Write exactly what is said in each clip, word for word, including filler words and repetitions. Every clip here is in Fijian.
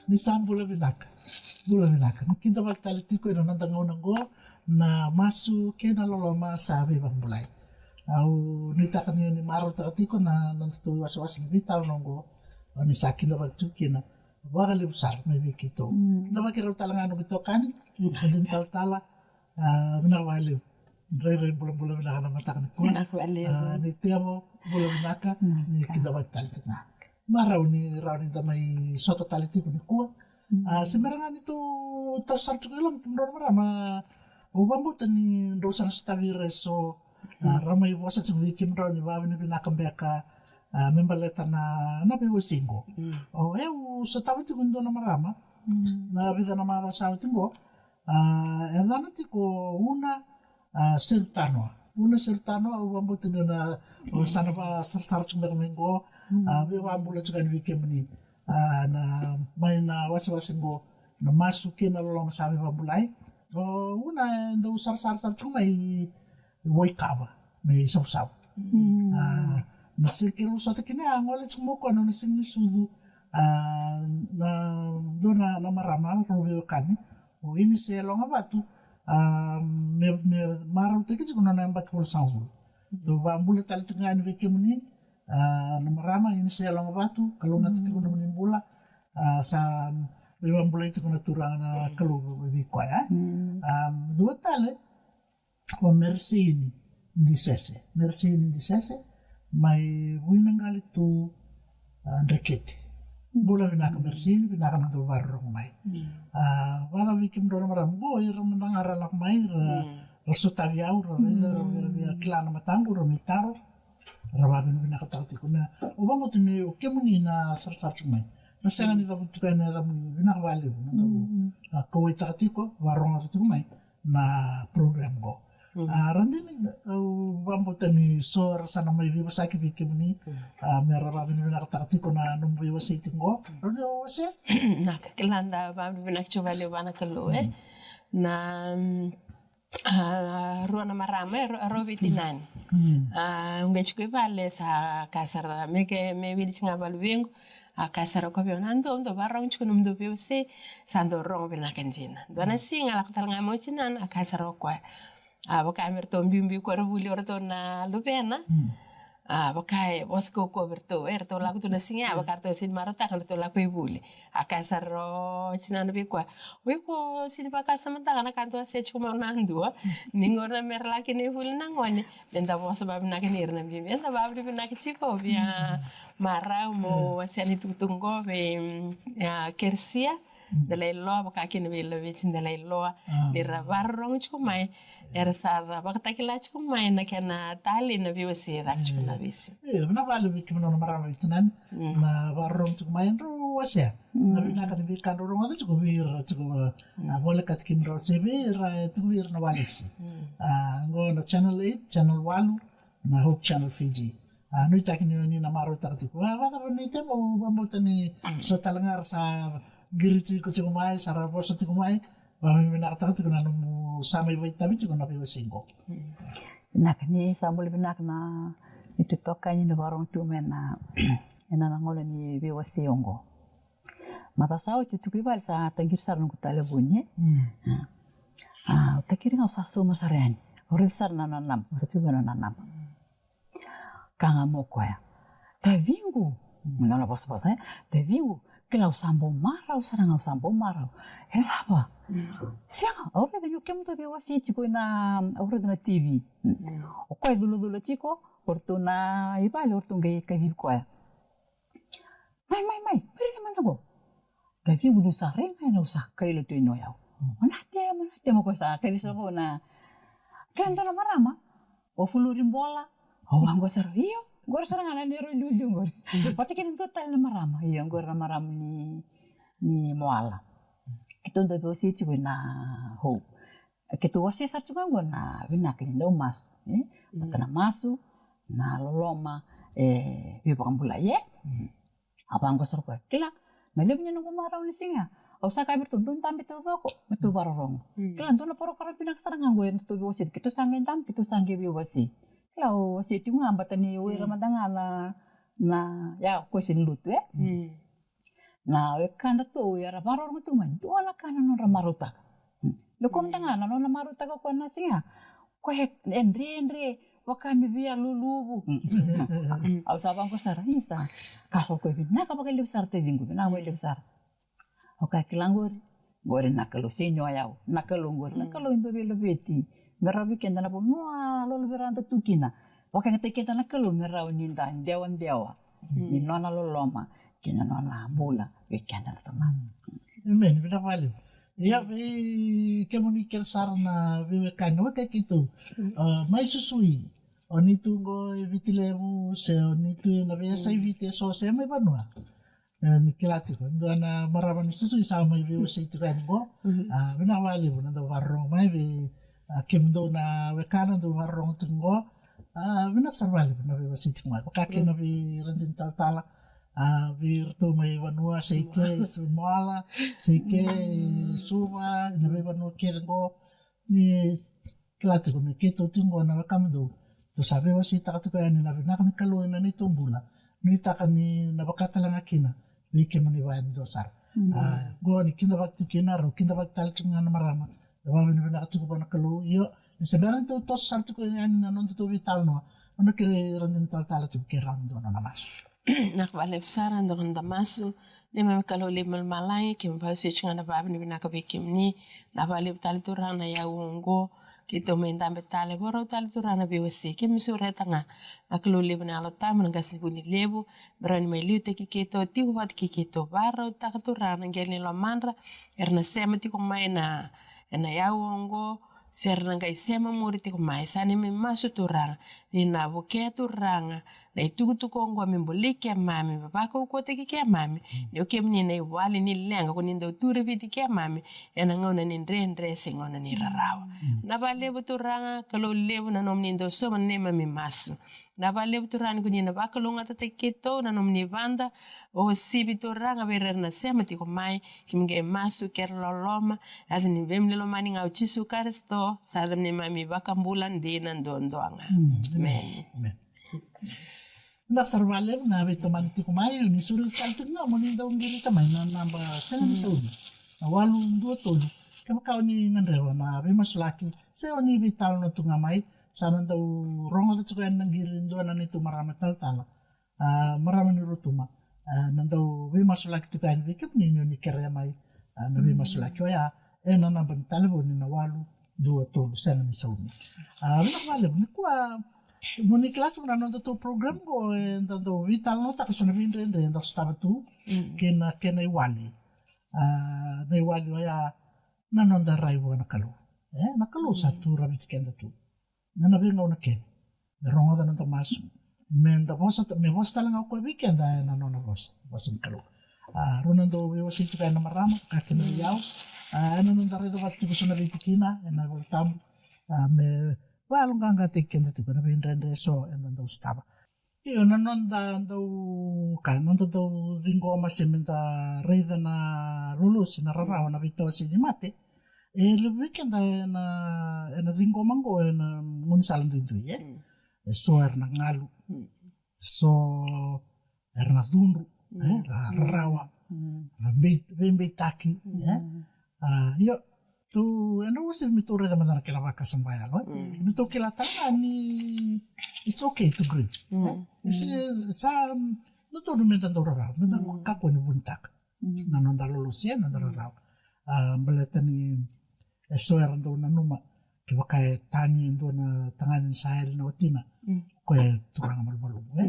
Ni sa bula vinaka. Bula vinaka. Ni kidavaki tale tiko ena noda gauna oqo na masu kei na loloma sa veivakabulai. Au nuitaka ni ni marautaka tiko na nodatou iwasewase ni veitaroga oqo. O ni sa kidavaki tiko kina vakalevu sara mai vei keitou. Kidavaki rau tale ga noqu itokani, o Jini Talatala. A, vinaka vakalevu. Rairai bulabula vinaka na mataka nikua. Vinaka vakalevu. A, ni tevo, bula vinaka, ni kidavaki tale tiko ga. Marau ni rawa ni da mai sota tale tiko nikua. A, se mera ga ni tou toso sara tiko i loma kemudrau na marama. Au vakabauta ni drau sa na sotavi ira eso. A, ra mai vosa tiko vei kemudrau ni vakavinavinaka beka. A, me baleta na, na veiwasei qo. O, au sotava tiko e dua na marama. Na vica na macawa sa oti qo. A, e yacana tiko Una, a, Serutanoa. Una Serutanoa, au vakabauta ni o na, o sa na vakasarasara tiko beka mai qo. A, via vakabula tiko yani vei kemuni. A, na, mai na wasewase qo, na masu kei na loloma sa veivakabulai. O Una e dau sarasara tale tiko mai Waikava, mai Savusavu. A, na siga keirau sota kina ya, a gole tiko mai o koya na nona siga ni sucu. A, na dua na, na marama, rau veiwekani. O Inise Logavatu, a, me, me marautaki tiko na nona yabaki walusagavulu. Dou vakabula tale tiko ga yani vei kemuni, a, na marama, Inise Logavatu, kalougata tiko na nomuni bula, a, sa veivakabulai tiko na Turaga na Kalou vei koya. A, dua tale, o Mereseini Disese. Mereseini Disese, mai Vuinaqalitu, a, Dreketi. Bula vinaka Mereseini, vinaka na dau vakarorogo mai. A, vakacava vei kemudrau na marama? Qo ira mada ga ra lako mai, ra, ra sotavi au, ra raica, ra via, via kila na mataqu, ra mai taro. Ra vakavinavinakataka tiko na, au vakabauta ni o kemuni na sarasara tiko mai. Na sega ni cavuti tiko yani na yacamuni, vinaka vakalevu na dau, a, kauwaitaka tiko, vakarogotaka tiko mai na program qo. A, Radini, au vakabauta ni so era sa na mai veivosaki vei kemuni, a, me ra vakavinavinakataka tiko na nomu veiwasei tiko qo. Radini, o wasea? Na ka kila da vakavinavinaka tiko vakalevu vua na Kalou, e. Na, mm, a, rua na marama, e, rua, rua veitinani. A, au qai tiko i vale sa kaya sara, me ke, me wili tiko ga valuvequ, a, kaya sara o koya vei au, na dou, dou vakarorogo tiko nomudou veiwasei, sa dou rogo vinaka dina. Dua na siga, a lako tale ga mai o tinana, a kaya sara o koya. A, vaka me ratou biubiu koya ra vuli o ratou na luvena. A, vaka e vosa kaukauwa vei ratou, e ratou lako tu na siga ya, vaka ratou sega ni marautaka na ratou lako i vuli. A kaya sara o tinana vei koya, o iko sega ni vakasamataka na ka dou wasea tiko mai na dua. Ni gauna me ra lako kina i vuli na gone, me da vosa vakavinaka ni ira na bibi. Eda vakavinavinaka tiko via marau mo wasea na itukutuku qo vei, mm, a, Keresia Delailoa, vaka kina vei Laveti Delailoa, ni ra vakarorogo tiko mai, era sa ra vakatakila tiko mai na kena talei na veiwasei e caka tiko na veisiga. E, vinaka vakalevu vei kemudrau na marama veitinani, na vakarorogo tiko mai, drau wasea na vinaka ni veika drau rogoca tiko vei ira tiko, a, volekati kemudrau se vei ira, e, tiko vei ira na walesi. A, qo na Channel eight, Channel walu, na Hope Channel Fiji. A, nuitaki ni, ni na marautaka tiko. A, vakacava ni temo, au vakabauta ni so tale ga ra sa qiri tiko tiko mai, sa ra vosa tiko mai, vakavinavinakataka tiko na nomu sa mai vakaitavi tiko na veiwasei qo. Vinaka, ni sa bula vinaka na itokani, na vakarorogo tiko mai na, ena na gauna ni veiwasei oqo. Macawa sa oti au tiko i vale sa taqiri sara noqu talevoni, e? A, au takiri ga au sa sauma sara yani. Au raica sara na nona naba, au sa tiko vei na nona naba. Ka ga mo koya. Taviqu. Nona vosavosa, e? Taviqu, kila au sa bau marau sara ga, au sa bau marau. E cava? Sega, au raica ni o kemudou veiwasei tiko ina, au raica na T V. O koya e culacula tiko, o ratou na i vale, o ratou qai kacivi koya. Mai, mai, mai, mai raica mada qo. Taviqu, niu sa rai ga yani au sa kaila tu e na o yau. Manate, manate, ma koya sa kaci sara qo na. Kila dua na marama, o Fulori Bola, au vaqo sara, io, qori sara ga na neirau iliuliu qori. Vata kei na dua tale na marama, io, qori na marama ni, ni Moala. Keitou dau veiwasei tiko ina Hope. Keitou wasea sara tiko ga qo na vinaka ni dau masu, e? Vata na masu, na loloma, e, veivakabulai, e? A vaqo sara o koya, kila, na levu ni noqu marau ni siga ya. Au sa kaya vei iratou, dou dabe taucoko, me tou vakarorogo. Kila, dua na parokaramu vinaka sara ga qo e ratou veiwasei, keitou sa qai dabe, keitou sa qai veiwasei. Kila, au wasea tiko ga, baleta ni o ira mada ga na, na, ya, o koya se ni lotu, e? Na wekadatou era vakarorogo tu mai dua na ka na nodra marautaka. Lako mada ga na nona marautaka o koya na siga. Koya e dredre, vaka me via luluvu. Au sa vaqo sara, isa. Ka sa koya vinaka vakalevu sara taciqu, vinaka vakalevu sara. Au ka kila qori, qori na Kalou, sega ni o yau, na Kalou qori, na Kalou e dau veilaveti. Me rawa vei keda na vanua lolovira da tu kina. Vakayagataki keda na Kalou me rawa ni da dewadewa ni nona loloma kei na nona bula vei keda na tamata. Amen. Vinaka vakalevu. Ia vei kemuni kece sara na veiwekani, weka keitou. A, mai Suva, o ni tu qo e Viti Levu se o ni tu ena veiyasai Viti eso se mai vanua. E, ni kila tiko dua na marama ni Suva sa mai veiwasei tiko yani qo. A, vinaka vakalevu na dau vakarorogo mai vei, a, kemudou na wekana dau vakarorogo tiko qo. A, vinaka sara vakalevu na veiwasei tiko mai. Vaka kina vei radini talatala, a, vei iratou mai vanua, se i ke i Suva, se i ke i Suva, na veivanua kece qo. Ni kila tiko ni keitou tiko qo na wekamudou, tou sa veiwaseitaka tiko yani na vinaka ni Kalou ena neitou bula. Nuitaka ni na vaka tale ga kina vei kemuni vakayadudua sara. A, qo ni kidavaki tiko kina, rau kidavaki tale tiko ga na marama. Na vakavinavinaka tiko vua na Kalou. Io, ni se bera ni tou toso sara tiko yani na nodatou veitalanoa, au na kerei radini talatala tiko ke rawa ni dua nona masu. Vinaka vakalevu sara, dua na noda masu. Neimami Kalou levu mai lomalagi, keimami vakavinavinaka vei kemuni. Vinaka vakalevu tale Turaga na yakavi oqo, keitou mai dabe tale, vakarau tale Turaga na veiwasei, keimami sureta ga na Kalou levu na Yalo Tabu, na qasenivuli levu, me rawa ni mai liutaki keitou, tiko vata kei keitou, vakarautaka Turaga na qele ni lomadra, era na sema tiko mai na, ena yakavi oqo, se ra na qai sema muri tiko mai. Sa neimami masu Turaga, ni na vukea Turaga na itukutuku oqo me bolei keimami, me vakaukauwataki keimami. Ni o kemuni na iwali ni leqa ko ni dau turi Viti keimami ena gauna ni dredre se gauna ni rarawa. Vinaka vakalevu Turaga, Kalou levu, na nomuni dau sauma na neimami masu. Vinaka vakalevu Turaga ni ko ni na vakalougatataki keitou, na nomuni vada, o sivi Turaga vei ira era na sema tiko mai, keimami qai masu kei ira loloma, ena yaca ni veiwekani lomani ga o Jisu Karisito, sa yaca ni neimami iVakabula dina duadua ga. Amen. Vinaka sara vakalevu na veitomani tiko mai, ni sureti tale tiko ga mo ni dau qirita mai na naba sega ni saumi. Na walu dua tolu. Kevaka o ni gadreva na veimasulaki, se o ni veitalanoa tu ga mai, sa na dau rogoca tiko yani na qiri dua na neitou marama talatala. A, marama ni Rotuma. A, na dau veimasulaki tiko yani vei kemuni ni o ni kerea mai, a, na veimasulaki oya ena naba ni talevoni na walu dua tolu sega ni saumi. A, vinaka vakalevu. Nikua, mo ni kila tiko na nodatou program qo, eda dau veitalanoataka so na veidredre eda sotava tu kei na kena iwali. A, na iwali oya na noda rai vua na Kalou. E, na Kalou sa tu raviti keda tu ena veigauna kece. Me rogoca na noda masu. Me da vosa, me vosa tale ga o koya vei keda ena nona vosa, vosa ni Kalou. A, rau na dau veiwasei tiko ena marama, ka kina vei au. A, ena noda raica vata tiko so na veitikina ena iVolatabu. A, me vakayaloqaqataki keda tiko ena veidredre so eda dau sotava. Io, na noda dau, ka, noda dau ciqoma se me da raica na lolosi, na rarawa, na veitawasei ni mate. E levu vei keda ena, ena ciqoma qo ena gaunisala duidui, e? E so era na galu, e so era na cudru, e? Ra rarawa, ra vei, veibeitaki, e? A, io, tu, ena uasivi me tou raica mada na kena vakasama vakayalo, e? Me tou kila tale ga ni it's okay to grieve, e? Sa, mm, dodonu me da dau rarawa, me da kakua ni vunitaka na noda lolosi, e, noda rarawa. A, baleta ni e so era dau nanuma, kevaka e tagi e dua na tagane ni sa yali na watina, koya e turaga malumalumu, e?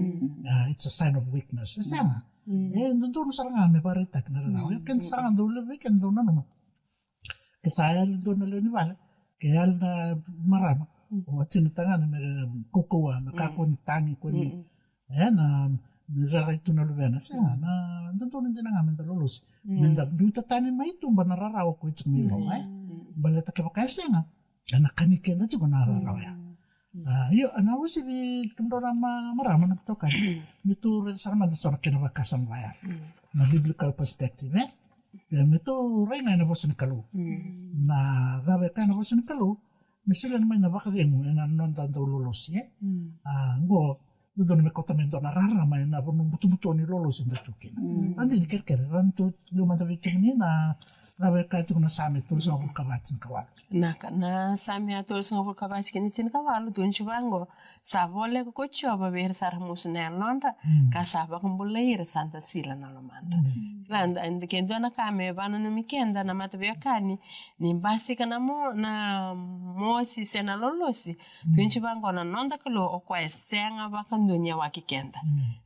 A, it's a sign of weakness. E sega. E dodonu sara ga me vakaraitaki na rarawa. Io, keda sara ga dau levu vei keda dau nanuma. Ke sa yali dua na lewe ni vale, ke yali na marama, o watina tagane me kaukauwa, me kakua ni tagi, kua ni, e, na, me rairai tu na luvena. Sega, na dodonu dina ga me da lolosi. Me da biuta tani mai tuba na rarawa ko i tiko mai loma, e. Baleta kevaka e sega, ena kani keda tiko na rarawa ya. A, io, ena uasivi kemudrau na ma-, marama, na itokani. Me tou raica sara mada so na kena vakasama vakayalo. Na biblical perspective, e? Ia me tou rai ga ena vosa ni Kalou. Na cava e kaya na vosa ni Kalou? Me solia mai na vakacegu ena noda dau lolosi, e? A, qo, Dodonu me kauta mai dua na rarama ena vanua butobuto ni lolosi da tu kina. A dina, kerekere, rau ni tu liu mada vei kemuni na cava e kaya tiko na Same tolusagavulu ka va, tinikawalu. Na ka, na Same tolusagavulu ka va, tikina tinikawalu, tukuni tiko vaqo: Sa voleka ko Jiova vei ira sa ramusu na yalodra, ka sa vakabulai ira sa dasila na lomadra. Kila, da, da, ke dua na ka me vakananumi keda na mataveiwekani, ni basika na mo, na mosi se na lolosi, tukuni tiko vaqo: Na noda Kalou o koya e sega vakadua ni yawaki keda.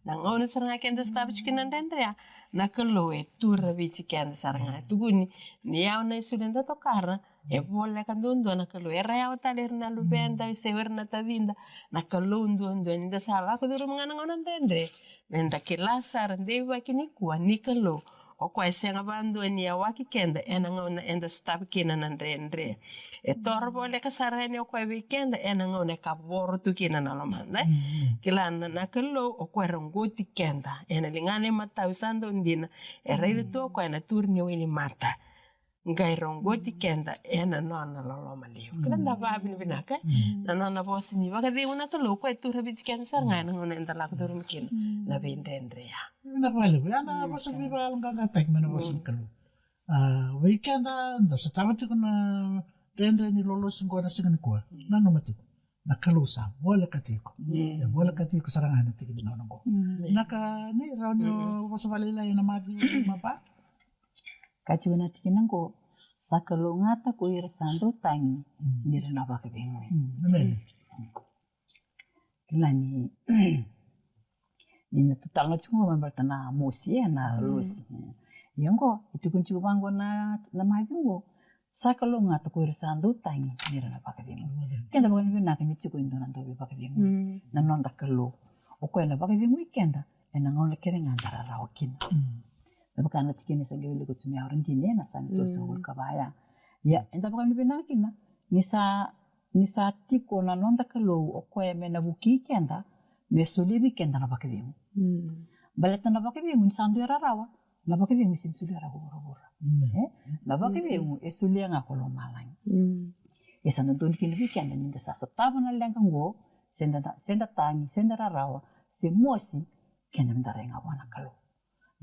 Na gauna sara ga keda sotava tiko kina na dredre, na Kalou e tu raviti keda sara ga. E tukuni ni yawa na isulu eda tokara, e voleka duadua na Kalou. Era yawa tale ira na luveda se ira na tacida, na Kalou duadua. Ni da sa lako curuma ga na gauna dredre, me da kila sara, deivaki nikua, ni Kalou o koya e sega vakadua ni yawaki keda ena gauna eda sotava kina na dredre. E toro voleka sara yani o koya vei keda ena gauna e kavoro tu kina na lomada, e? Kila, na, na Kalou o koya e roqoti keda ena ligana imatau sa dau dina, e raica tu o koya na turi ni wainimata, qai roqoti keda ena nona loloma levu. Kila, da vakavinavinaka, e? Na nona vosa ni vakacegu na Kalou, o koya e tu raviti keda sara ga ena gauna eda lako curuma kina na veidredre ya. Vinaka vakalevu. Ya na vosa veivakayaloqaqataki mai na vosa ni Kalou. A, vei keda da sotava tiko na dredre ni lolosi qo na siga nikua, nanuma tiko, na Kalou sa volekati iko. E volekati iko sara ga ena tiki ni gauna qo. Na ka ni rawa ni o vosa vakalailai ena Maciu lima va. Ka tiko na tikina qo: Sa kalougata ko ira sa dau tagi, ni ra na vakacegui. Emeni. Kila ni, ni na tu tale na tiko qo me baleta na mosi, e, na lolosi. Ia qo e tukuni tiko vaqo na, na Maciu qo: Sa kalougata ko ira sa dau tagi, ni ra na vakacegui. Keda vakavinavinaka ni tiko e dua na dauveivakacegui, na noda Kalou. O koya na vakacegui keda ena gauna kece ga da rarawa kina. Me vaka na tikina sa qai wilika tu mai, au ra dina, e, na Same tolusagavulu ka va ya. Ia eda vakavinavinaka kina ni sa, ni sa tiko na noda Kalou, o koya me na vukei keda, me solia vei keda na vakacegu. Baleta na vakacegu ni sa dua e rarawa, na vakacegu e sega ni solia rawa ko vuravura. E? Na vakacegu e solia ga ko lomalagi. E sa dodonu kina vei keda ni da sa sotava na leqa qo, se da, se da tagi, se da rarawa, se mosi, keda me da rai ga vua na Kalou.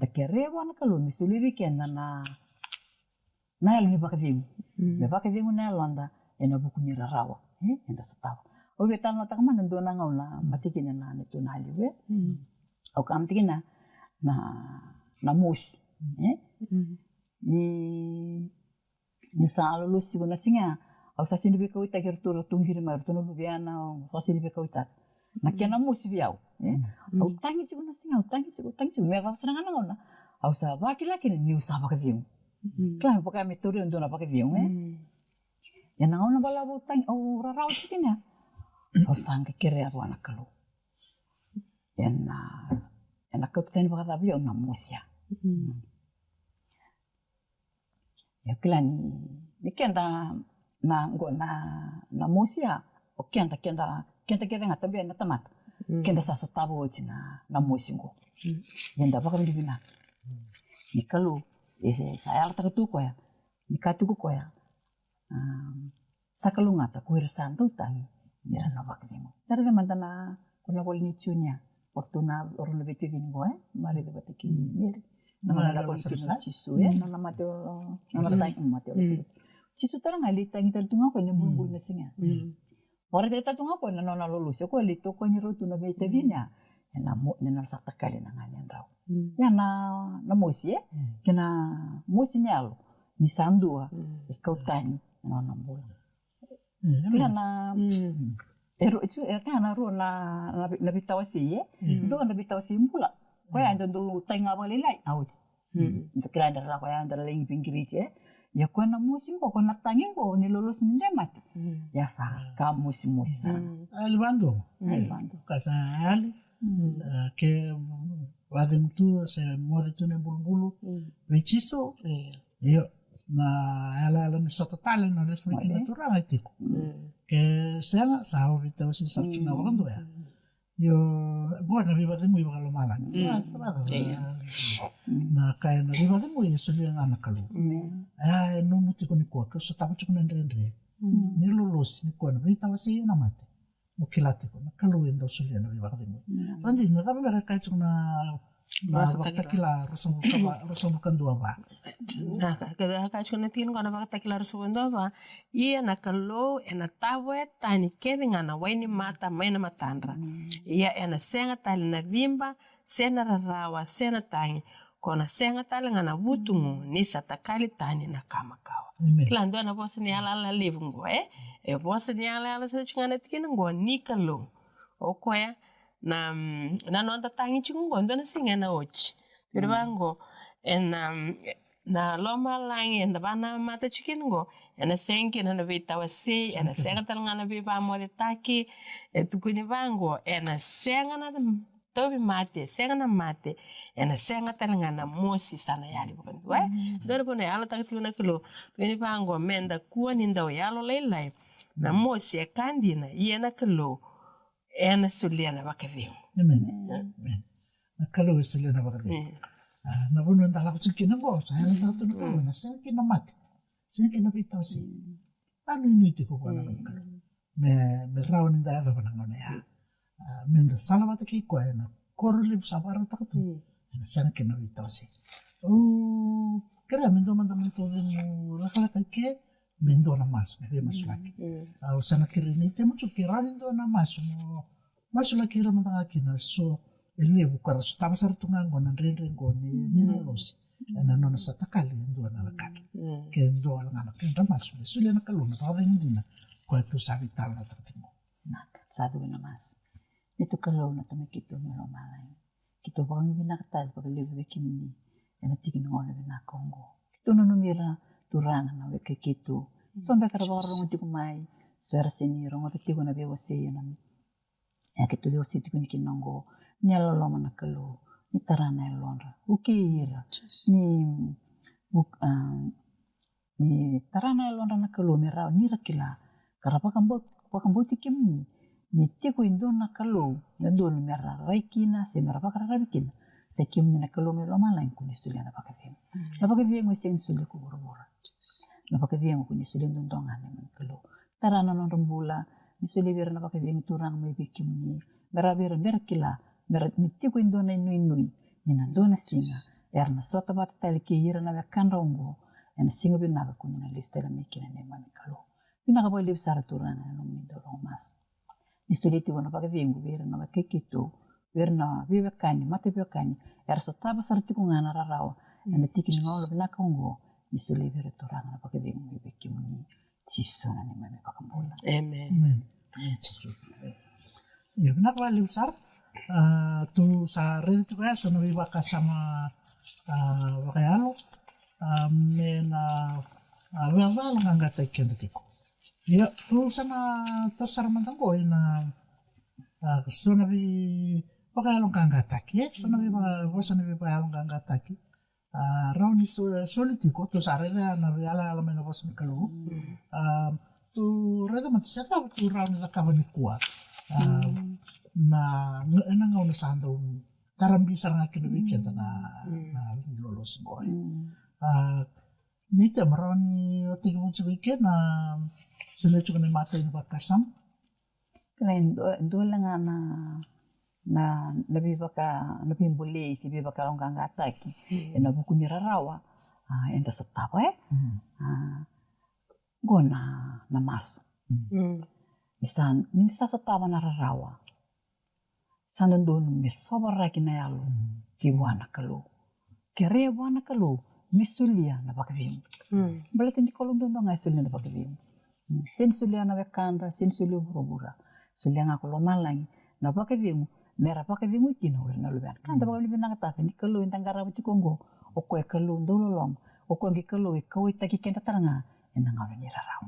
Da kerea vua na Kalou me solia vei keda na, na yalo ni vakacegu. Me vakacegu na yaloda ena vuku ni rarawa, e, eda sotava. Au via talanoataka mada dua na gauna, mate kina na neitou na liu, e. Au kaya mate kina na, na mosi, e. Ni, niu sa lolosi tiko na siga ya, au sa sega ni veikauwaitaki iratou, ratou qiri mai, ratou na luvena, au sa sega ni veikauwaitaki. Na kena mosi vei au, e? Au tagi tiko na siga, au tagi tiko, tagi tiko. Me yacova sara ga na gauna au sa vakila kina niu sa vakacegu. Kila, me vaka me tauri au dua na vakacegu, e? Ia na gauna balavu au tagi, au rarawa tiko kina, au sa qai kerea vua na Kalou. Ena, ena kauta tani vakacava vei au na mosi ya. Ia kila ni, ni keda na, qo na, na mosi ya, o keda, keda, keda kece ga tabe na tamata. Keda sa sotava oti na, na mosi qo. Ia da vakavinavinaka ni Kalou e sa yalataka tu o koya, ni kaya tiko o koya, sa kalougata ko ira sa dau tagi, ni ra na vakacegu. Da raica mada na, ko na ivola nei Joni ya, o ratou na, o rau na veitacini qo, e? Marica vata kei Meri. Na gauna e lako kina o Jisu, e? Na, na mate o, na, na tagi, mate o Jisu. Jisu tale ga e lai tagi tale tu ga o koya ena ibulubulu na siga ya. Vakaraitaka tale tu ga o koya na nona lolosi, o koya e lai tokoni rau tu na veitacini ya. Ena mo, ena nona sa takali na ganedrau. Ia na, na mosi, e? Kei na mosi ni yalo ni sa dua e kau tani na nona bula. Ia na, e rua, e, e ka na rua na, na, na veitawasei, e? Dua na veitawasei bula. Koya e dau tagi ga vakalailai, a oti. Da kila, da lako ya, da lagi veiqiriti, e? Ia koya na mosi qo, koya na tagi qo ni lolosi ni dre mate. Ia sa ka mosimosi sara. A yali vadua. A yali vadua. Ka sa yali. A, ke vacegu tu se moce tu na ibulubulu vei Jisu. Io, na yalayala ni sota tale, na lesu mai kina na Turaga e tiko. Ke sega, sa veitawasei sara tu ga vakadua ya. Io, qo na veivacegui vakalomalagi. Sa, sa vaka, na ka ya na veivacegui e solia ga na Kalou. A, e nomu tiko nikua, ke o sotava tiko na dredre. Ni lolosi nikua, na veitawasei, na mate. mo kila tiko na Kalou e dau solia na veivakacegui. Ra dina, na cava beka e kaya tiko na na Vakatakila. Vakatakila ruasagavulu ka va, ruasagavulu ka dua va. Na ka, ka, ka, ka, na tikina qo na Vakatakila ruasagavulu ka dua va. Ia na Kalou ena tavoya tani kece ga na wai ni mata mai na matadra. Ia ena sega tale na ciba, se na rarawa, se na tagi. Ko na sega tale ga na vutugu ni sa takali tani na ka makawa. Amen. Kila dua na vosa ni yalayala levu qo, e? E vosa ni yalayala sa tiko ga na tikina qo ni Kalou. O koya na, mm, na noda tagi tiko qo, dua na siga ena oti. Tukuni vaqo, ena, mm, na lomalagi, eda vanamata tiko kina qo, ena sega kina na veitawasei, ena sega tale ga na veivamocetaki, e tukuni vaqo, ena sega na tauvimate, sega na mate, ena sega tale ga na mosi sa na yali vakadua, e? Dua na vanua e yalataka tiko na Kalou, tukuni vaqo, meda kua ni dau yalolailai, na mosi e ka dina, ia na Kalou, ena solia na vakacegu. Amen. Amen. Na Kalou e solia na vakacegu. Mm. A, na vanua eda lako tiko kina qo, sa yalataka tu na Kalou, na sega kina na mate. Sega kina na veitawasei. A nuinui tiko vua na Kalou. Me, me rawa ni da yacova na gauna ya. A, me da sala vata kei koya ena koro levu sa vakarautaka tu. Ena sega kina na veitawasei. O, kerea me dua mada na tou cegu lakalaka i ke, me dua na masu, na veimasulaki. Au sa na kerei ni temo tu ke rawa ni dua na masu mo masulaki ira mada ga kina so e levu ka ra sotava sara tu ga qo na dredre qo ni, ni lolosi. Ena nona sa takali e dua na wekadra. Ke dua wale ga na kedra masu me solia na Kalou na vakacegu dina. Koya tu sa veitalanoataka tiko. Na ka sa cuvi na masu. Ni tu Kalou na Tamai keitou mai lomalagi. Keitou vakavinavinaka tale vakalevu vei kemuni ena tiki ni gauna vinaka oqo. Keitou nanumi ira Turaga na weka i keitou. So beka era vakarorogo tiko mai, so era sega ni rogoca tiko na veiwasei ena, e, keitou veiwasei tiko ni kina oqo. Ni yalololoma na Kalou, ni tara na yalodra. Vukei ira. Ni vuk-, a, Ni tara na yalodra na Kalou me rawa ni ra kila ka ra vakabau-, vakabauti kemuni. Ni tiko e dua na Kalou, na dua me ra rai kina se me ra vakararavi kina. Sa i kemuni na Kalou mai lomalagi ko ni solia na vakacegu. Na vakacegu e sega ni solia ko vuravura. Na vakacegu ko ni solia duadua ga na neimami Kalou. Tara na nodra bula, ni solia vei ira na vakacegu Turaga mai vei kemuni. Me rawa vei ira me ra kila, me ra ni tiko e dua na inuinui, ni na dua na siga era na sota vata tale kei ira na wekadra oqo ena siga vinaka ko ni na lesu tale mai kina neimami Kalou. Vinaka vakalevu sara Turaga na nomuni dau rogo masu. Ni solia tiko na vakacegu vei ira na weka i keitou, vei ira na veiwekani, mataveiwekani era sotava sara tiko ga na rarawa ena tiki ni gauna vinaka oqo. Ni solia vei ira Turaga na vakacegu mai vei kemuni. Jisu na neimami vakabula. Amen. Amen. Amen, Jisu. Amen. Io, vinaka vakalevu sara. A, tou sa raica tiko ya so na veivakasama, a, vakayalo, a, me na, a, vakayaloqaqataki keda tiko. Io, tou sa na toso sara mada qo ina, a, so na veivakayaloqaqataki, e? So na veivaka-, vosa na veivakayaloqaqataki. A, rawa ni so-, soli tiko, tou sa raica na yalayala mai na vosa ni Kalou. A, tou raica mada se cava tou rawa ni cakava nikua. A, na, ena gauna sa dau tarabi sara ga kina vei keda na, na lolosi qo. A, ni te rawa ni o tekivu tiko i ke na solia tiko na imatai ni vakasama. Kila e dua, dua le ga na, na, na veivaka, na veibolei se veivakayaloqaqataki ena vuku ni rarawa, a, eda sotava, e? A, qo na, na masu. Ni sa, ni sa sotava na rarawa. Sa dodonu me sovaraki na yalo ki vua na Kalou. Kerea vua na Kalou me solia na vakacegu. Baleta ni Kalou duadua ga e solia na vakacegu. Sega ni solia na wekada, sega ni solia vuravura. Solia ga ko lomalagi na vakacegu, me ra vakacegui kina o ira na luvena. Ka da vakavinavinakataka ni Kalou eda qarava tiko oqo, o koya e Kalou dau loloma, o koya qai Kalou e kauwaitaki keda tale ga ena gauna ni rarawa.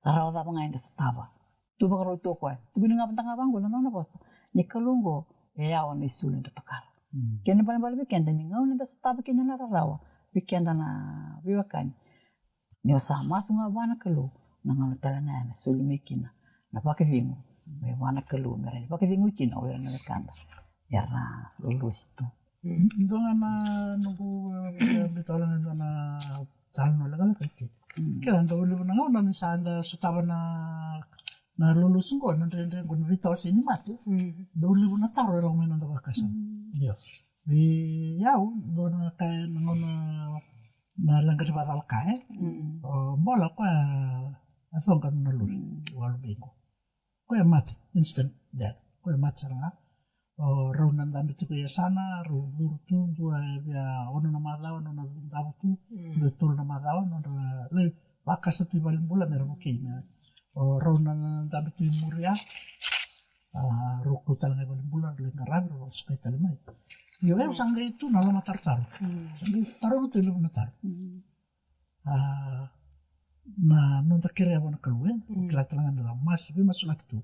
Rarawa cava ga eda sotava. Tu vakarau tu o koya. Tukuni ga vata ga vaqo na nona vosa. Ni Kalou oqo e yawa na isulu eda tokara. Kena ibalebale vei keda ni gauna eda sotava kina na rarawa, vei keda na veiwekani, ni o sa masu ga vua na Kalou, na gauna tale ga ena soli mai kina na vakacegu mai vua na Kalou, me rawa ni vakacegui kina o ira na wekada era lolosi tu. Dua ga na noqu, e, biu tale ga dua na talanoa lekaleka i ke. Ke da dau levu na gauna ni sa da sotava na Na lolosi qo, na dredre qo, na veitawasei ni mate. Dau levu na taro e lako mai na noda vakasama. Io. Vei au, dua na ka e na gauna na leqa ni vakacalaka, e? O Bola, koya a coqa na lori, walu vei qo. Koya mate, instant death. Koya mate sara ga. O rau na dabe tiko e yasana, rau curu tu, dua e via ono na macawa, nona davo tu, dua e tolu na macawa, nodra lai vakasa tu i valenibula me ra vukei me. O rau na dabe tu i muri ya, a, rau kau tale ga i valenibula, rau lai qaravi, rau vakasukai tale mai. Io, au sa qai tu na lomatarotaro. Sa qai taroga tu e levu na taro. A, na noda kerea vua na Kalou, e? Kila tale ga ni ra masu, veimasulaki tu.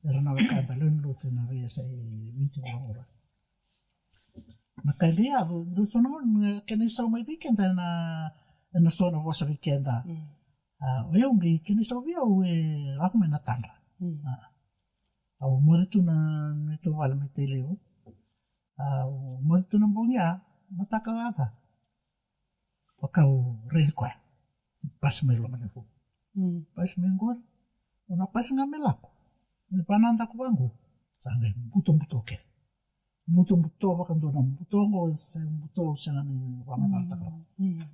Era na wekada lewe ni lotu ena veiyasai Viti vuravura. Na ka e qai yaco, dau so na gauna, na kena isau mai vei keda ena, ena so na vosa vei keda. A, o yau qai kena isau vei au e lako mai na tadra. A, au moce tu na neitou vale mai Tailevu. A, au moce tu na bogi ya, mataka ca. Vaka au raici koya. Pasi mai loma ni vou. Pasi mai qori. Au na pasi ga me lako. Me vanadaku vaqo. Sa qai butobuto kece. Butobuto vakadua na buto qo, se buto au sega ni vamatalataka.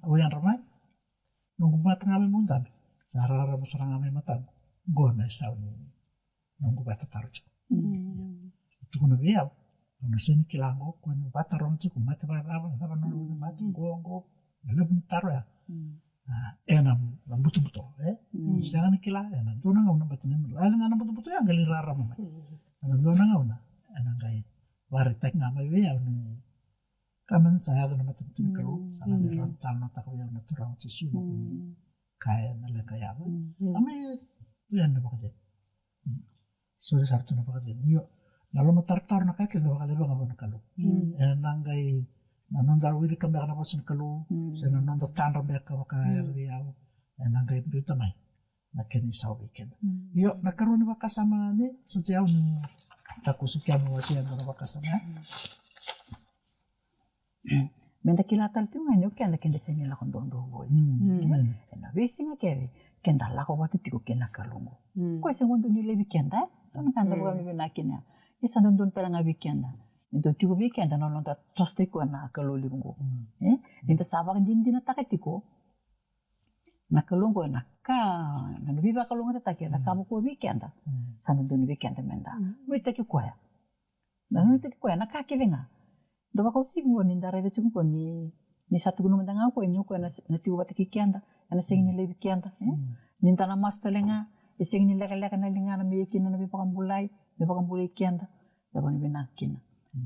Au yadra mai. Noqu mata ga me mau dabe. Sa rarama sara ga mai mataqu. Qo na isau ni noqu vakatataro tiko. Tukuna vei au, au na sega ni kila qo, ko ni vakataroga tiko, mate vakacava, cava na nona mate, qo, qo, na levu ni taro ya. A, ena, na butobuto, e? Sega ni kila, ena dua na gauna, bati ni lali ga na butobuto ya, qai lai rarama mai. Ena dua na gauna, ena qai vakaraitaki ga mai vei au ni ka me sa yaco na matanitu ni Kalou, sa na qai rau talanoataka vei au na Turaga o Jisu, na kuni ka ena leqa yaco. A me, tu yani na vakacegu. Soli sara tu na vakacegu. Io, na lomatarotaro na ka kece vakalevu ga vua na Kalou. Ena qai, na noda wilika beka na vosa ni Kalou, se na noda tadra beka vaka e yaco vei au, ena qai biuta mai na kena isau vei keda. Io, na karua ni vakasama ni, soti au ni takusuki au ni wasea e dua na vakasama ya. Meda kila tale tiko ga ni o keda, keda sega ni lako doudou voli. Ena veisiga kece keda lako vata tiko kei na Kalou qo. Koya sega dodonu ni laivi keda, e? Dua na ka da vakavinavinaka kina. Ia sa dodonu tale ga vei keda me dau tiko vei keda na noda trust i koya na Kalou levu qo. E? Ni da sa vakadinadinataka tiko na Kalou qo, na ka, na nona veivakalougatataki, na ka vaka vei keda. Sa dodonu vei keda meda nuitaki koya. Na nuitaki koya na ka kece ga. Da vakausivi qo ni da raica tiko qo ni, ni sa tukuna mada ga o koya ni o koya na, na tiko vata kei keda, ena sega ni laivi keda, e? Ni da na masu tale ga, e sega ni lekaleka na ligana me ia kina na veivakabulai, me vakabulai keda. Da vakavinavinaka kina.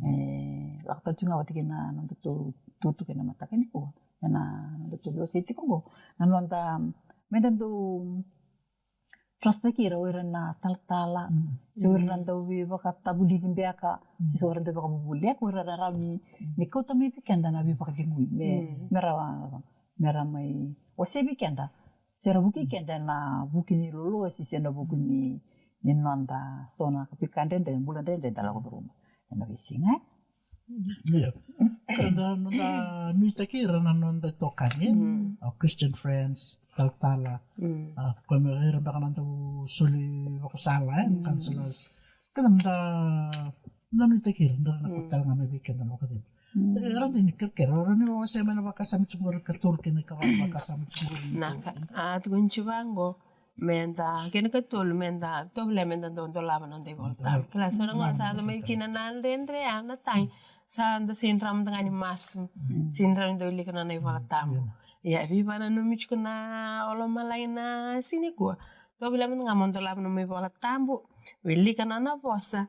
E, lako tale tiko ga vata kei na noda tou tukutuku ena mataka nikua, ena noda tou veiwasei tiko qo, na noda, meda dau trust-taki ira o ira na talatala, se o ira na dau veivakatavulici beka, se o ira na dau veivakavuvulici, o ira na rawa ni, ni kauta mai vei keda na veivakacegui me, me ra, me ra mai wasea vei keda, se ra vukei keda ena vuku ni lolosi, se na vuku ni, ni noda so na ka vaka dredre, bula dredre da lako curuma ena veisiga. Ia. Eda, noda nuitaki ira na noda itokani, our Christian friends, talatala, a, koya me ira beka na dau soli vakasala, e, counselors. Keda noda, noda nuitaki ira, ira na kauta tale ga mai vei keda na vakacegu. E, era dau ni kerekere, era ni wasea mai na vakasama tiko qori, katolu kei na ikava na vakasama tiko qori. Na ka, a, tukuni tiko vaqo. Meda, kena ikatolu, meda, tovolea meda dau dolava na noda iVola Tabu. Kila, so na gauna sa yaco mai kina na dredre, a, na tagi, sa da sega ni rawa mada ga ni masu. Sega ni rawa ni da wilika na, na iVola Tabu. Ia, veivakananumi tiko na olomalagi na siga nikua. Tovolea mada ga mo dolava na nomu iVola Tabu, wilika na, na vosa.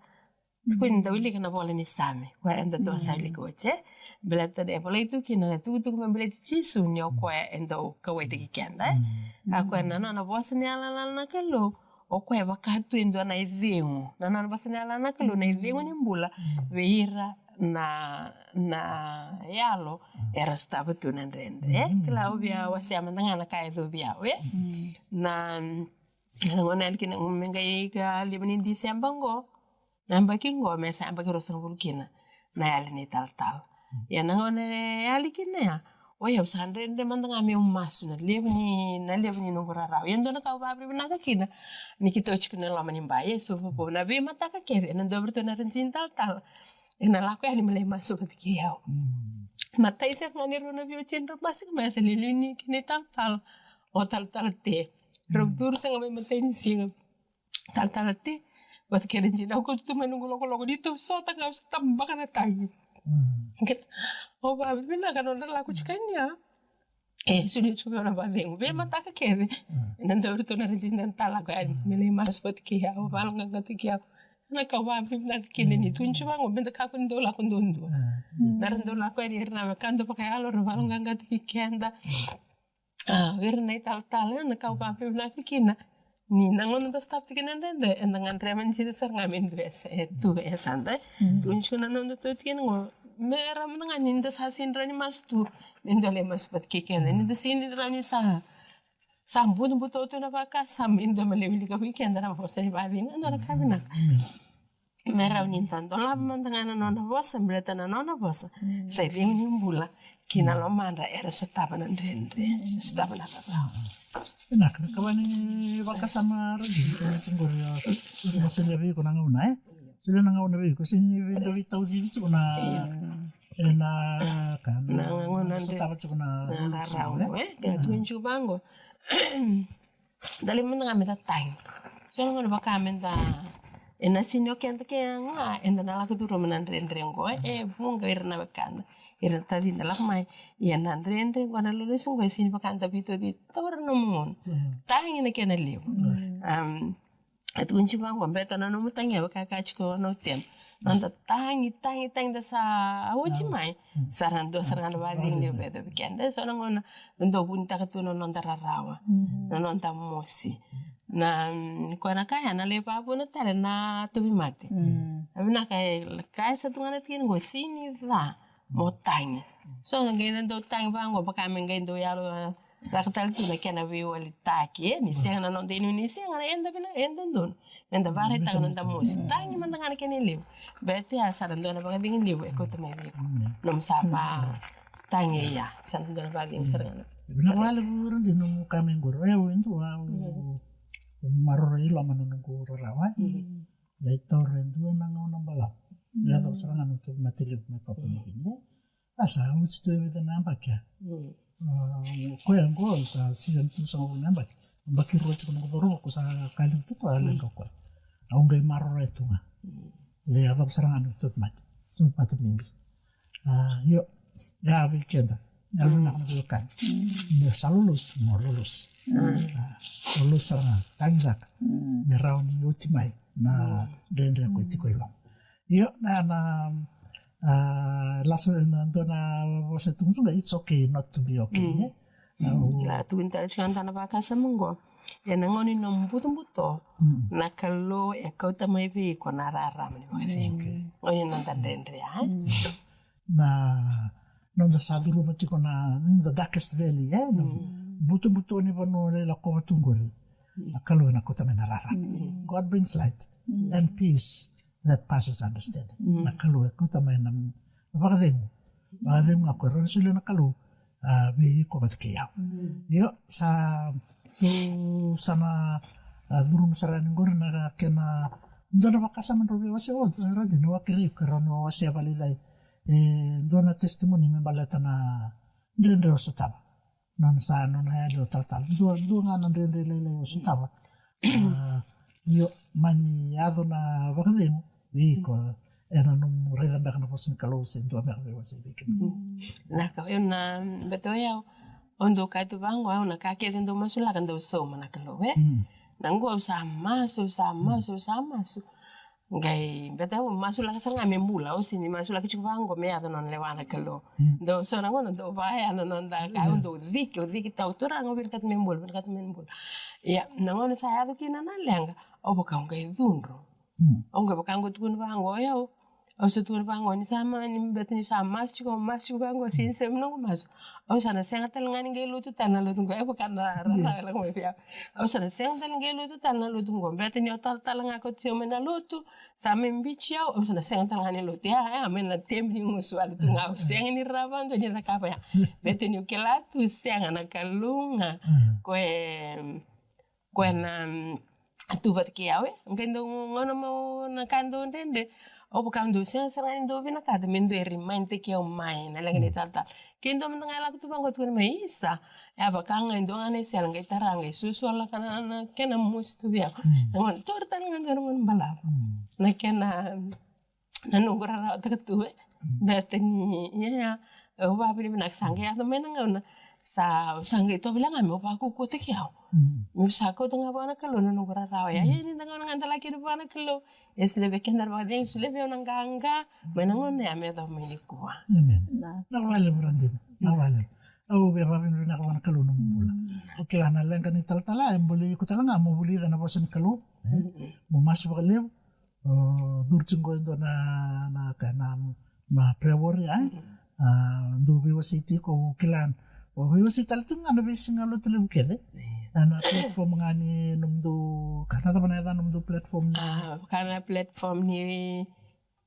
Tukuni da wilika na ivola ni Same. Koya eda tou sa wilika oti, e. Baleta e volai tu kina na itukutuku me baleti Jisu ni o koya e dau kauwaitaki keda, e. A koya na nona vosa ni yalayala na Kalou. O koya e vaka tu e dua na icegu. Na nona vosa ni yalayala na Kalou, na icegu ni bula vei ira na, na yalo era sotava tu na dredre, e. Kila, au via wasea mada ga na ka e yacovi au, e. Na, na gauna yali kina me qai ika lima ni Diseba qo. Na yabaki qo me sa yabaki ruasagavulu kina na yali ni talatala. Ia na gauna e yali kina ya, O yau sa dredre mada ga meu masu na levu ni, na levu ni noqu rarawa. Ia dua na ka au vakavinavinaka kina ni keitou tiko na loma ni bai, e so vovou na veimataka kece ena dua vei iratou na radini talatala ena lako yani me lai masu vata kei au. Matai sega ga ni rau na veiwatini rau masu ga mai, sa liuliu ni kina italatala, o talatala Te. Rau curu sega mai matai ni siga. Talatala Te vata kei na jina, au kauta tu mai noqu lokoloko, ni tou sota ga au sa tabaka na tagi. Kena, au vakavinavinaka na nodra lako tiko yani. E soli tiko vei au na vakacegu veimataka kece. Ena dua vei iratou na radini talatala lako yani me lai masu vata kei au, vakayaloqaqataki au. Na ka au vakavinavinaka kina ni tukuni tiko vaqo, meda kakua ni dau lako duadua. Mera dau lako yani ira na wekada vakayalo, ra vakayaloqaqataki keda. A, vei ira na italatala, na ka au vakavinavinaka kina ni na gauna dau sotava tiko na dredre, eda gadreva dina sara ga me dua e sa, e tu e sa da. Tu tiko na noda tu tiko na gauna me rawa mada ga ni da sa sega ni rawa ni masu tu, me dua lai masu vata kei keda. Ni da sega ni rawa ni sa, sa butobuto tu na vakasama, me dua me lai wilika vei keda na vosa ni vakacegu, e dua na ka vinaka. Me rawa ni da dolava mada ga na nona vosa, baleta na nona vosa sa icegu ni bula ki na lomadra era sotava na dredre, era sotava na rarawa. Vinaka, na ka va ni vakasama radini, ko na tiko qori, o, ko na solia vei iko na gauna, e? Solia na gauna vei iko, sega ni vei dau veitauci tiko na, e, na ka, na gauna sotava tiko na rarawa, e? Ka tukuni tiko vaqo. Da lai mada ga meda tagi. So na gauna vaka meda, ena sega ni o keda kece ga eda na lako curuma na dredre qo, e vuqa ira na wekada, ira na tacida lako mai. Ia na dredre qo, na lolosi qo, e sega ni vaka da veitauci, taura na nomu gauna. Tagi na kena levu. Am, e tukuni tiko vaqo, beta na nomu tagi e vaka ka tiko na tena. Noda tagi, tagi, tagi da sa oti mai. Sa ra dua sara ga na vakacegu ni vei keda. So na gauna da dau vunitaka tu na noda rarawa, na noda mosi. Na, mm, koya na ka ya na lai vakavuna tale na tauvimate. Na vinaka e kaya sa tu ga na tikina qo, sega ni ca mo tagi. So na qai da dau tagi vaqo, vaka me qai dau yalo, a, caka tale tu na kena veiwalitaki, e, ni sega na noda inuinui, sega na eda vina, eda donu. Meda vakaraitaka na noda mosi. Tagi mada ga na kena levu. Beta ya sa na dua na vakacegu levu e kauta mai vei iko. Nomu sa vakatagi ya, sa na dua na vakacegu sara ga na. Vinaka vakalevu radini nomu ka mai qori. O yau e dua, au maroroi loma na noqu rarawa. Lai taura e dua na gauna balavu. Yacova sara ga na tauvimate levu mai Papua New Guinea. A sa oti tu e vica na yabaki. A, koya qo sa sega ni tolusagavulu na yabaki. Yabaki rua tiko noqu cauravou, ko sa ka levu tu koya, a leqa o koya. Au qai maroroya tu ga. Lai yacova sara ga na tauvimate. Tauvimate bibi. A, io, ya vei keda. Ya vei na noda veiwekani. Ni sa lolosi, mo lolosi. A, lolosi sara ga, tagi cake. Me rawa ni oti mai na dredre ko tiko i loma. Io, na, na, a, lasu na dua na vosa tugutugu, it's okay not to be okay, e? Au la tukuni tale tiko na dua na vakasama qo. Ena gauna ni nomu butobuto, na Kalou e kauta mai vei iko na rarama ni vakacegu. Gauna ni noda dredre, a? Na noda sa curuma tiko na, the darkest valley, e? Na butobuto ni vanua lai lakova tu qori. Na Kalou ena kauta mai na rarama. God brings light and peace that passes understanding. Na Kalou e kauta mai na, na vakacegu. Vakacegu ga ko e rawa ni solia na Kalou, a, vei iko vata kei au. Io, sa tu sa na, a, curuma sara yani qori na kena dua na vakasama drau veiwasei oti, e, radini, au kerei iko ke rawa ni wasea vakalailai. E dua na testimony me baleta na dredre o sotava. Nona sa, nona yali o talatala. Dua, dua ga na dredre lailai o sotava. A, io, mani yaco na vakacegu vei iko, ena nomu raica beka na vosa ni Kalou se dua beka veiwasei vei kemuni. Na ka, io, na, beta o yau, au dau kaya tu vaqo, au na ka kece dau masulaka dau sauma na Kalou, e? Na qo au sa masu, au sa masu, au sa masu. Qai beta au masulaka sara ga me bula, au sega ni masulaka tiko vaqo me yaco nona lewa na Kalou. Dau so na gauna dau vaya na noda ka, au dau ciki, au ciki tau, Turaga, au vinakata me bula, vinakata me bula. Ia, na gauna sa yaco kina na leqa, au vaka au qai cudru. Au qai vaka au qai tukuna vaqo, o yau, Au sa tukuna vaqo, ni sa ma, ni beta ni sa masu tiko, masu tiko vaqo, since me noqu masu. Au sa na sega tale ga ni qai lotu tale na lotu qo, e vaka na rara e lako mai vei au. Au sa na sega tale ni qai lotu tale na lotu qo. Beta ni au talatala ga ko tio mai na lotu, sa me biuti au, au sa na sega tale ga ni lotu. Ia, ia, me na temi ni gusu wale tu ga, au sega ni rawa dua ni cakava ya. Beta niu kila tu sega na Kalou ga. Ko e Koya na, mm, tu vata kei au, e. Qai dau gauna mau na ka dau dredre. Au vaka au dau sega sara ga ni dau vinakata me dau e remind-taki au mai na leqa ni talatala. Ke dua mada ga e lako tu vaqo, tukuna mai, isa. E a vaka ga e dua ga na isele qai tara, qai suasua lako na, na kena mosi tu vei au. Na gauna, taura tale ga dua na gauna balavu. Na kena na noqu rarawataka tu, e. Beta ni, ia, au vakavinavinaka sa qai yaco mai na gauna. Sa, sa qai tovolea ga meu vakaukauwataki au. Meu sa kauta ga vua na Kalou na noqu rarawa. Ia, ia, ni da gauna ga da laki kina vua na Kalou. E solia vei keda na vakacegu, solia vei au na qaqa. Mai na gauna ya me yacova mai nikua. Amen. Vinaka vakalevu Radini. Vinaka vakalevu. Au via vakavinavinaka vua na Kalou na nomu bula. Au kila na leqa ni talatala, e buli iko tale ga, mo vulica na vosa ni Kalou. E? Mo masu vakalevu. O, curu tiko qo e dua na, na ka na, na prayer warrior, e? A, dau veiwasei tiko, au kila. O veiwasei tale tiko ga na veisiga lotu levu kece. Ena platform ga ni nomudou, ka na cava na yaca nomudou platform ni? A, ka na platform ni,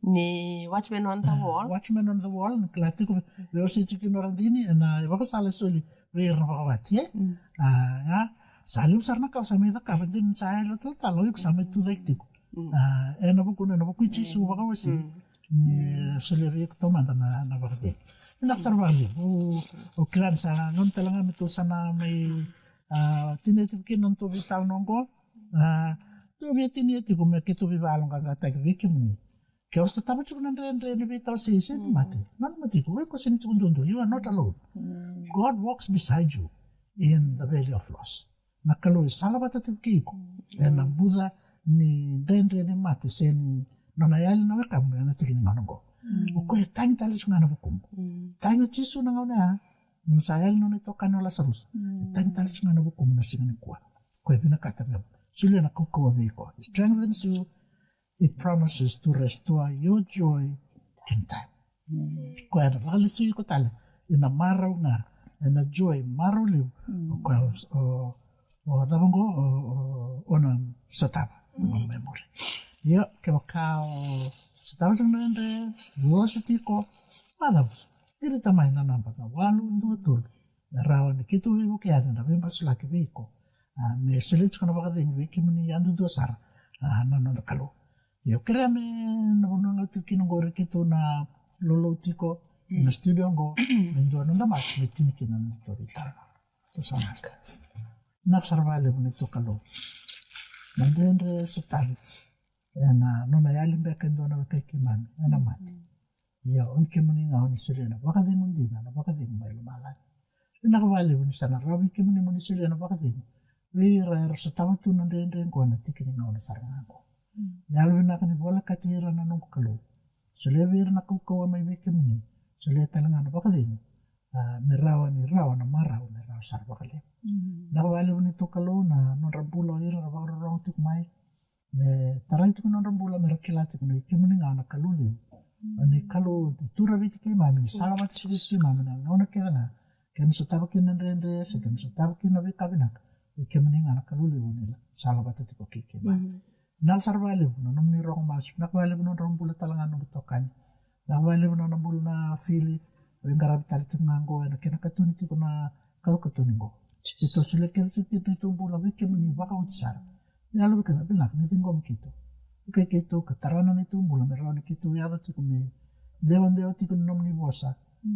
ni Watchman on the Wall. Watchman on the Wall, ni kila tiko, veiwasei tiko kina o Radini, ena ivakasala e soli vei ira na vakawati, e? A, ia, sa levu sara na ka au sa mai cakava, dina ni sa yali o talatala, o iko sa mai tucake tiko. A, ena vuku, ena vuku i Jisu vakawasei. Ni solia vei iko taumada na, na vakacegu. Vinaka sara vakalevu. Au, au kila ni sa gauna tale ga me tou sa na mai, a, tinia tiko kina na nodatou veitalanoa qo. A, tou via tinia tiko me keitou veivakayaloqaqataki vei kemuni. Ke o sotava tiko na dredre ni veitawasei se ni mate. Nanuma tiko, o iko sega ni tiko duadua, you are not alone. God walks beside you in the valley of loss. Na Kalou e sala vata tiko kei iko ena buca ni dredre ni mate se ni nona yali na wekamu ena tiki ni gauna oqo. O koya e tagi tale tiko ga na vukumu. Tagi o Jisu na gauna ya, nona sa yali nona itokani o Lasarusa. E tagi tale tiko ga na vukumu na siga nikua. Koya e vinakata me solia na kaukauwa vei iko. He strengthens you. He promises to restore your joy in time. Koya ena vakalesui iko tale ina marau ga, ena joy marau levu. O koya o, o, o cava qo, o, o, o na sotava. Io, kevaka o sotava tiko na dredre, losi tiko, vakacava? Qirita mai na naba na walu dua tolu. Me rawa ni keitou veivuke yani na veimasulaki vei iko. A, me solia tiko na vakacegu vei kemuni yadudua sara. A, na noda Kalou. Io, kerea me na vanua ga tiko kina oqori keitou na lolou tiko na studio oqo. Me dua noda masu me tini kina na noda veitalanoa. Tou sa masu. Vinaka sara vakalevu neitou Kalou. Na dredre e sotavi. Ena nona yali beka e dua na wekai keimami ena mate. Ia, oi kemuni ga o ni solia na vakacegu dina, na vakacegu mai lomalagi. Vinaka vakalevu ni sa na rawa vei kemuni mo ni solia na vakacegu vei ira era sotava tu na dredre qo ena tiki ni gauna sara ga qo. Yalovinaka ni volekati ira na noqu Kalou. Solia vei ira na kaukauwa mai vei kemuni. Solia tale ga na vakacegu. A, me rawa ni rawa na marau, me rawa sara vakalevu. Vinaka vakalevu neitou Kalou na nodra bula o ira era vakarorogo tiko mai. Me tarai tiko na nodra bula me ra kila tiko ni kemuni ga na Kalou levu. O ni Kalou ni tu raviti keimami, ni sala vata tiko vei keimami na gauna kece ga. Keimami sotava kina na dredre se keimami sotava kina na veika vinaka. Ni kemuni ga na Kalou levu ni sala vata tiko kei keimami. Vinaka sara vakalevu na nomuni rogo masu. Vinaka vakalevu na nodra bula tale ga na noqu itokani. Vinaka vakalevu na nona bula na Fili, veiqaravi tale tiko ga qo ena kena katuni tiko na katokatuni qo. Keitou solia kece tiko keitou bula vei kemuni vakaoti sara. Ni yalo vei keda vinaka ni ciqomi keitou. Vukei keitou ka tara na neitou bula me rawa ni keitou yaco tiko me dewadewa tiko ni nomuni vosa.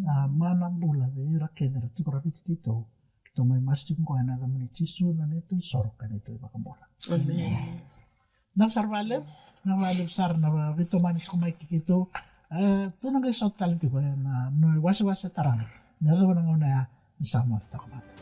A, mana bula vei ira kece era tiko raviti keitou. Keitou mai masu tiko qo ena yacamuni Jisu na neitou isoro ka neitou ivakabula. Amen. Vinaka sara vakalevu, vinaka vakalevu sara na veitomani tiko mai kei keitou. E, tou na qai sota tale tiko ena, na iwasewase taraga. Me yacova na gauna ya, ni sa moce toka mada.